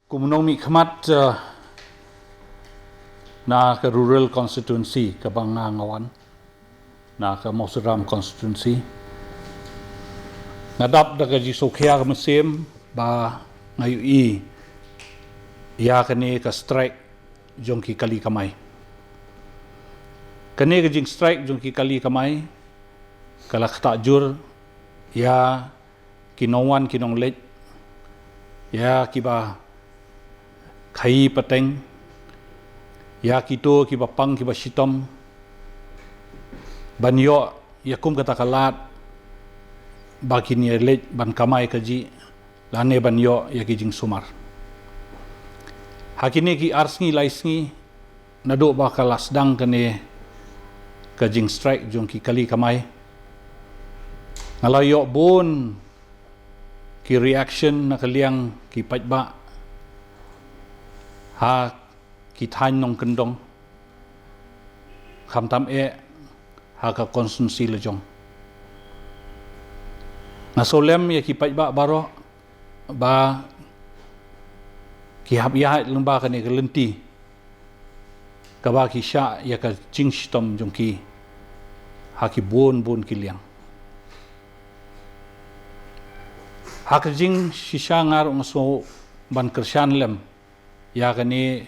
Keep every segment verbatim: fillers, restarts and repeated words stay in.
Kum u nongmihkhmat, eh, na ka rural constituency kaba nga nga wan, na ka Mawsynram constituency, nga dap da ka jingsngewkhia ka mynsiem ba nga ïohi ïa kane ka strike jong ki kali kamai. Kane ka jingstrike jong ki kali kamai ka la ktah jur ïa ki nongwan ki nongleit, ïa kiba khaïi pateng, ïa kito kiba pang kiba shitom, ban ïoh ïa kum kata ka lad ba kin ïaleit ban kamai kajih, lane ban ïoh ïa ki jingsumar. Ha kine ki ar sngi lai sngi naduh ba ka la sdang kane ka jingstrike jong ki kali kamai, nga la ïoh bun ki reaction na ka liang ki paidbah ha ki thaiñ nongkyndong, khamtam eh ha ka constituency la jong. Nga sngewlem ïa ki paidbah baroh ba ki hap ïaid lyngba kane ka lynti kaba ki shah ïa ka jingshitom jong ki ha ki bun bun ki liang. Ha ka jingshisha nga ruh nga sngew ban kyrshan lem ïa kane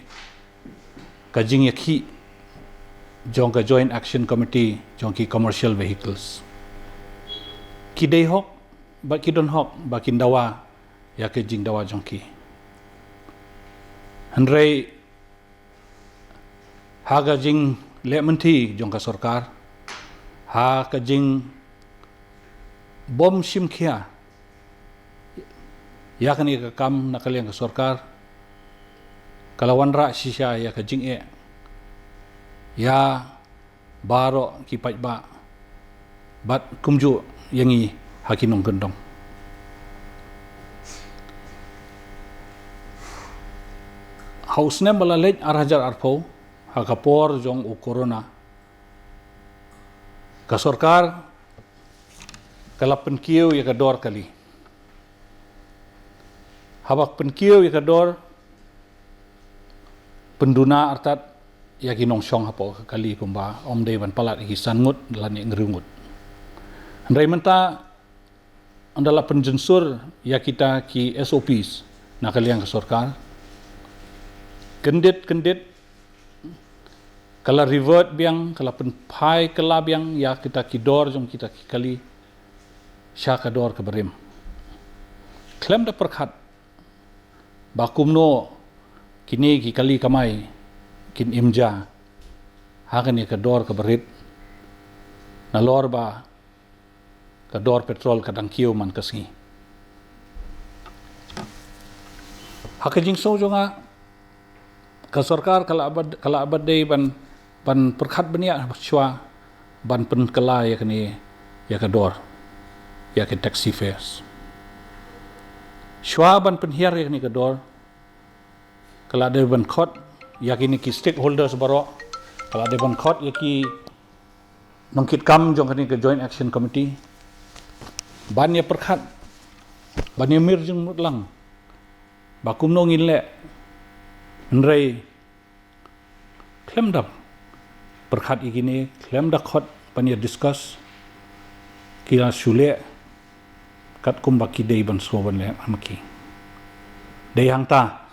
ka jingïakhih jong ka Joint Action Committee jong ki commercial vehicles. Ki dei hok, ba ki don hok ba kin dawa ïa ka jingdawa jong ki. Hynrei ha ka jingleh mynthi jong ka sorkar, ha ka jingbym shim khia ïa kane ka kam na ka liang ka sorkar, ka la wanrah shisha ïa ka jingeh ïa baroh ki paidbah bad kumjuh ïa ngi ha ki nongkyndong. Ha u snem ba la leit ar hajar arphew, ha ka por jong u corona, ka sorkar ka la pynkiew ïa ka dor kali. Haba pynkiew ïa ka dor, pynduna artat ïa ki nongshong hapoh ka kali kumba ym dei ban palat ïa ki san ngut lane hynriew ngut. Hynrei mynta ynda la pynjynsur ïa kita ki S O Ps na ka liang ka sorkar, kyndit kyndit ka la revert biang, ka la pynphai kylla biang ïa kita ki dor jong kita ki kali sha ka dor kaba rim. Khlem da pyrkhat ba kumno kine ki kali kamai kin im ja ha kane ka dor kaba rit, nalor ba ka dor petrol ka dang kiew man ka sngi. Ha ka jingsngew jong nga, ka sorkar ka la bad, ka la bad dei ban, ban pyrkhat bniah shuwa ban pynkylla ïa kane, ïa ka dor, ïa ka taxi fares. Shuwa ban pynhiar ïa kane ka dor, ka la dei ban khot ïa kine ki stakeholders baroh, ka la dei ban khot ïa ki nongkitkam jong kane ka Joint Action Committee ban ïa pyrkhat, ban ïa mir jingmut lang ba kumno ngin leh. Hynrei khlem da pyrkhat ïa kine, khlem da khot ban ïa discuss, ki la shu leh katkum ba ki dei ban sngew ban leh ma ki. Dei hangta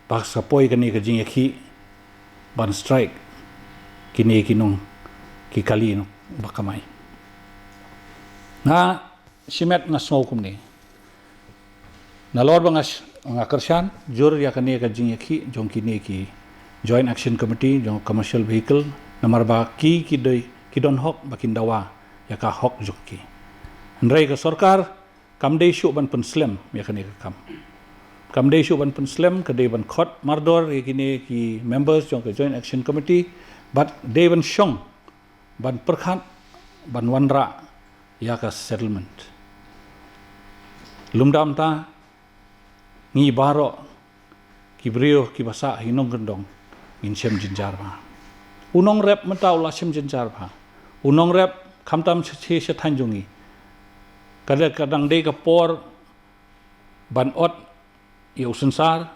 ba sa poi kane ka jingïakhih ban strike kine ki nong, ki kali nongbakamai. Nga shimet nga sngew kumne. Nalor ba nga sh-, nga kyrshan jur ïa kane ka jingïakhih jong kine ki Joint Action Committee jong commercial vehicle, namar ba ki, ki dei, ki don hok ba kin dawa ïa ka hok jong ki. Hynrei ka sorkar kam dei shuh ban pynslem ïa kane ka kam. Kam dei shuh ban pynslem, ka dei ban khot mardor ïa kine ki members jong ka Joint Action Committee, bad dei ban shong ban pyrkhat ban wanrah ïa ka settlement. Lymda mynta ngi baroh ki briew kiba sah ha ki nongkyndong ngin shem jynjar bha. U nongrep mynta u la shem jynjar bha. U nongrep khamtam sha, sha, sha thaiñ jong ngi. Ka dei, ka dang dei ka por ban ot ïa u synsar,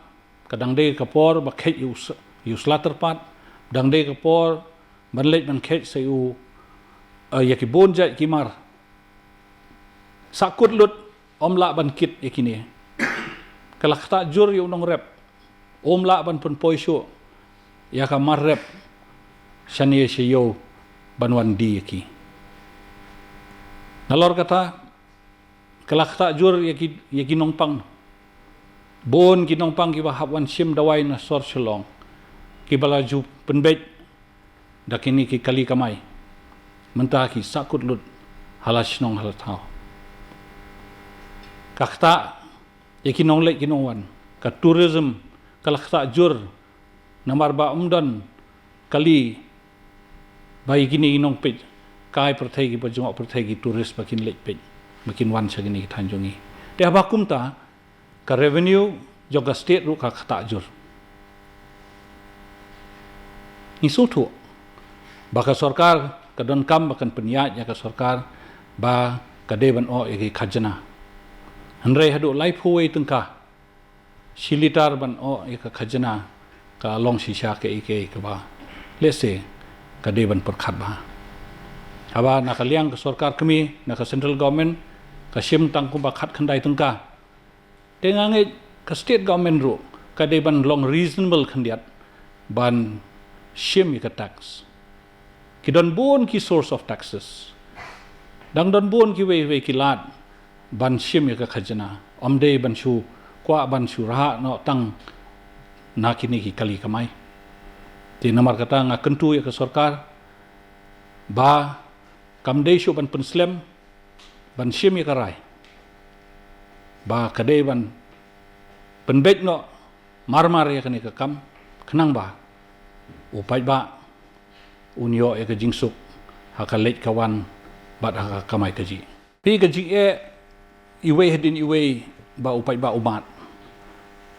ka dang dei ka por ba kheit ïa u s-, ïa u sla tyrpad, dang dei ka por ban leit ban kheit sa ïa u, eh, ïa ki bun jait ki mar. Sahkut lut, ym lah ban kit ïa kine. Ka la ktah jur ïa u nongrep, ym lah ban pynpoi shuh ïa ka mar rep shane sha ïew ban wan die ïa ki. Nalor kata, ka la ktah jur ïa ki, ïa ki nongpang. Bun ki nongpang kiba hap wan shim dawai na sor Shillong, kiba la ju pynbeit da kine ki kali kamai. Mynta ki sahkut lut ha la shnong ha la thaw. Ka ktah ïa ki nongleit ki nongwan. Ka tourism ka la ktah jur namar ba ym don kali ba ïa kine ki nongpeit kai pyrthei, kiba jngoh pyrthei, ki tourist ba kin leit peit, ba kin wan sha kine ki thaiñ jong ngi. Te haba kumta, ka revenue jong ka state ruh ka ktah jur. Ngi sngewthuh ba ka sorkar ka donkam ba kan pynïaid ïa ka sorkar ba ka dei ban oh ïa ki khajna. Hynrei haduh laiphew wei tyngka shi litar ban oh ïa ka khajna, ka long shisha kaei kaei kaba lehse ka dei ban pyrkhat bha. Haba na ka liang ka sorkar kmie, na ka central government, ka shim tang kumba khatkhyndai tyngka. Te nga ngeit ka state government ruh ka dei ban long reasonable khyndiat ban shim ïa ka tax. Ki don bun ki source of taxes. Dang don bun kiwei wei ki lad ban shim ïa ka khajna. Ym dei ban shu kwah ban shu rhah noh tang na kine ki kali kamai. Te namar kata nga kyntu ïa ka sorkar ba kam dei shuh ban pynslem ban shim ïa ka rai, ba ka dei ban pynbeit noh marmar ïa kane ka kam, khnang ba u paidbah un ïoh ïa ka jingsuk ha ka leit ka wan bad ha ka kamai kajih. Phi, ka jingeh iwei hadien iwei ba u paidbah u mad.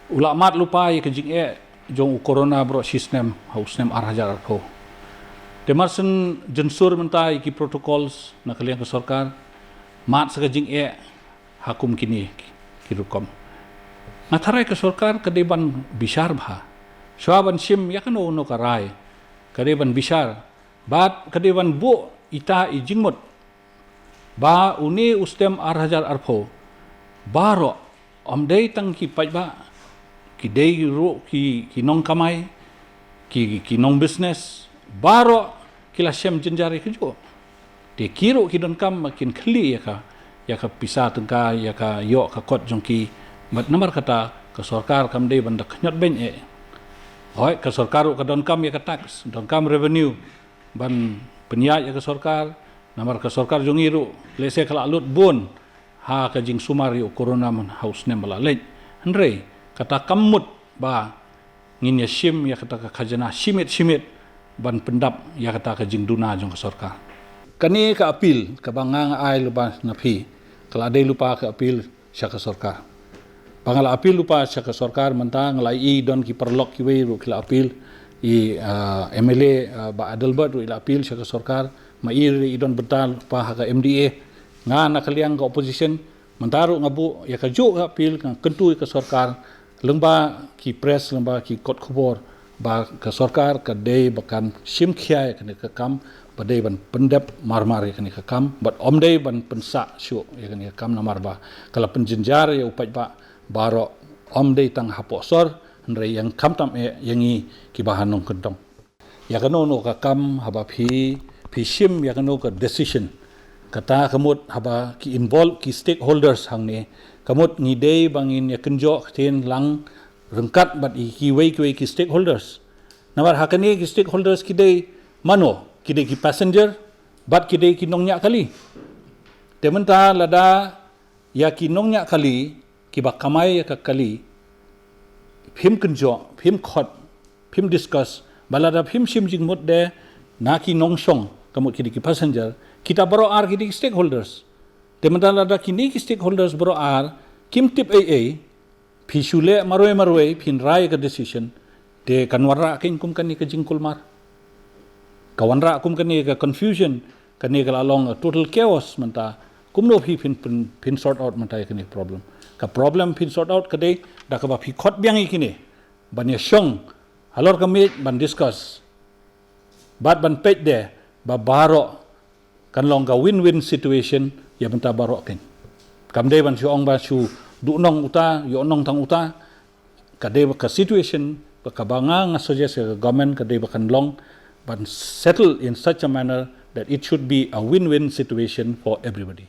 U la mad lypa ïa ka jingeh jong u corona baroh shi snem ha u snem ar hajar arphew. Te mar shen jynsur mynta ïa ki protocols na ka liang ka sorkar, mad sa ka jingeh ha kum kine ki rukom. Nga tharai ka sorkar ka dei ban bishar bha. Shuwa ban shim ïa kano kano ka rai, ka dei ban bishar bad ka dei ban buh ita i jingmut ba une u snem ar hajar arphew baroh, ym dei tang ki paidbah, ki dei ruh ki, ki nongkamai, ki, ki nongbusiness, baroh ki la shem jynjar ïa kajuh. Te ki ruh ki donkam ba kin khlieh ïa ka, ïa ka pisa tyngka, ïa ka ïoh ka kot jong ki. Bad namar kata ka sorkar kam dei ban da khñiot beiñ eh. Hooid, ka sorkar ruh ka donkam ïa ka tax, donkam revenue ban pynïaid ïa ka sorkar. Namar ka sorkar jong ngi ruh lehse ka la lut bun ha ka jingsumar ïa u corona mynta ha u snem ba la leit. Hynrei kata kam mut ba ngin ïa shim ïa kata ka khajna shi miet shi miet ban pyndap ïa kata ka jingduna jong ka sorkar. Kane ka appeal kaba nga, nga ai lypa na phi, ka la dei lypa ka appeal sha ka sorkar. Ba nga la appeal lypa sha ka sorkar mynta, nga la ïohi don ki paralok kiwei ruh ki la appeal, i, ah, M L A, ah, Bah Adelbert ruh i la appeal sha ka sorkar, ma i ruh i don bynta lypa ha ka M D A. Nga na ka liang ka opposition, mynta ruh nga buh ïa kajuh ka appeal, nga kyntu ïa ka sorkar, lyngba ki press, lyngba ki kot khubor, ba ka sorkar ka dei ba kan shim khia ïa kane ka kam, ba dei ban pyndep marmar ïa kane ka kam, bad ym dei ban pynsah shuh ïa kane ka kam namar ba ka la pynjynjar ïa u paidbah baroh, ym dei tang hapoh sor, hynrei ïa khamtam eh ïa ngi kiba ha nongkyndong. Ïa kano kano ka kam haba phi, phi shim ïa kano ka decision, kata ka mut haba ki involve ki stakeholders hangne, ka mut ngi dei ba ngin ïa kynjoh ktien lang ryngkat bad ïa kiwei kiwei ki stakeholders. Namar ha kane ki stakeholders ki dei mano, ki dei ki passenger bad ki dei ki nongñiah kali. Te mynta lada ïa ki nongñiah kali kiba kamai ïa ka kali phim kynjoh, phim khot, phim discuss, ba lada phim shim jingmut de na ki nongshong, ka mut ki dei ki passenger, kita baroh ar ki dei ki stakeholders. Te mynta lada kine ki stakeholders baroh ar kim tip ei ei, phi shu leh marwei marwei, phin rai ka decision, te kan wanrah kein kum kane ka jingkulmar. Ka wanrah kum kane ka confusion, kane ka la long a total chaos mynta. Kumno phi phin, phin, phin sort out mynta ïa kane problem. Ka problem phin sort out ka dei da kaba phi khot biang ïa kine ban ïa shong halor ka miej ban discuss bad ban peit de ba baroh kan long ka win-win situation ïa bynta baroh kin. Kam dei ban shu ong ba shu duhnong uta, ïohnong tang uta. Ka dei ba ka situation ba kaba nga nga suggest ïa ka government ka dei ba kan long ban settle in such a manner that it should be a win-win situation for everybody.